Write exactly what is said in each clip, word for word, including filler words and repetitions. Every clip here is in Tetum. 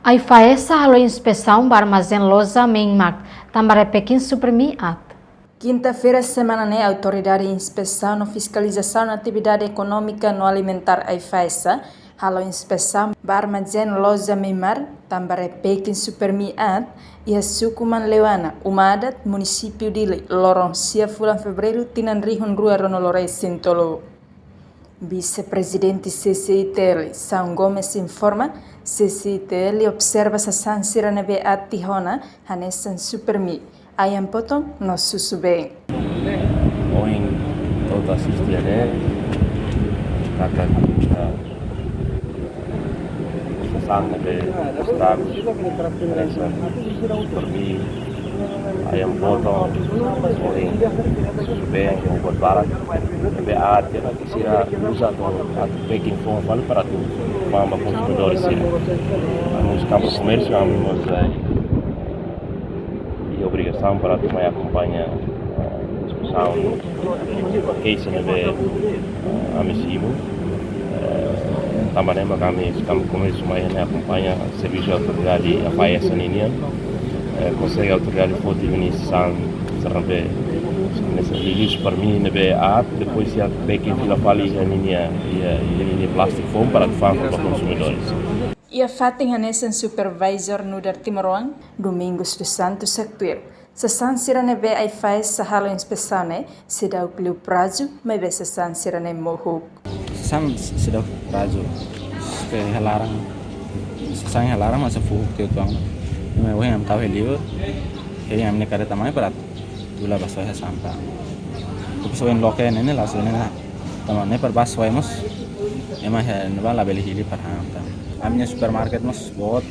AIFAESA halo inspesaun ba armazén loja Meinmart, tanba repekin Supermi aat. Kinta-feira semana ne'e, Autoridade Inspesaun no Fiskalizasaun Atividade Ekonómika no Alimentár, AIFAESA, halo inspesaun ba armazén loja Meinmart, tanba repekin Supermi aat, iha suku Manleuana, uma adat, munisípiu Dili, loron sia fulan Fevereiru, tinan rihun rua ruanulu resin tolu. Vise-Prezidente C C I T L, São Gomes informa, C C I T L observa sasán sira ne'ebé aat tiha ona, hanesan Supermi, ayam potong no susubeen. Ohin, toda asiste ne'e, kata kita, sasán ne'ebé estragu, hanesan Supermi, ayam potong, ohin, susubeen, no buat barak, ne'ebé aat tiha ona, sira uza atu, atu packing foun fali para atu fa'an ba konsumidór sira. Ami mós kampu komérsiu, ami mós, eh, iha obrigasaun para atu mai akompaña, eh, inspesaun, keixa ne'ebé, eh, ami simu. Eh, tanba ne'e mak ami, kampu komérsiu mai ne'e akompaña servisu autoridade AIFAESA ninian. Eh, konsege autoridade foti duni sasán sira ne'ebé, hanesan liliu Supermi ne'ebé aat, depois iha packing fila fali iha ninia, iha, iha ninia plástiku foun para atu fa'an ba konsumidores. Iha fatin hanesan Supervisor nu'udar timoroan, Domingos dos Santos haktuir, sasán sira ne'ebé AIFAESA halo inspesaun ne'e seidauk liu prazu, maibé sasán sira-ne'e mohuk. Sasán seidauk prazu, ke iha laran, sasán iha laran mós fuuk tiha uitoan. Maibé ohin ami tau iha liur, ke ami-nia karreta mai para tula ba soe iha sampah. Depois ohin loke ne'e ne'e la soe ne'e ne'e. Tanba ne'e para ba soe mós, ema iha ne'ebá labele hili para han tan. Ami-nia supermarket mós boot,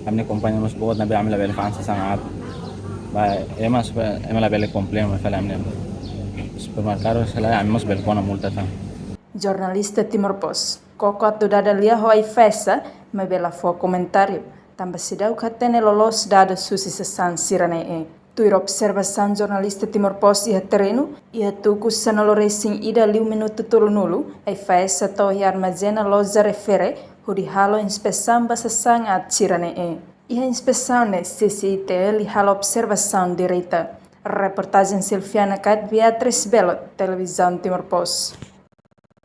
ami-nia kompañia mós boot, ne'ebé ami labele fa'an sasán aat. Ba ema super, ema labele komplain, maibé fali ami-nia supermerkadu selae ami mós bele kona multa tan. Jornalista Timor Post, koko atu dada lia ho AIFAESA, maibé la fó komentáriu, tanba seidauk hatene loloos dadus husi sasán sira-ne'e. Tuir observasaun jornalista Timor Post iha terrenu, iha tuku sanulu resin ida liu minutu tolunulu, AIFAESA to'o iha armazén loja refere, hodi halo inspesaun ba sasán aat sira-ne'e. Iha inspesaun ne'e, C C I T L halo observasaun direta. Reportajen Silviana Kait, Beatriz Belo, Televizaun Timor Post.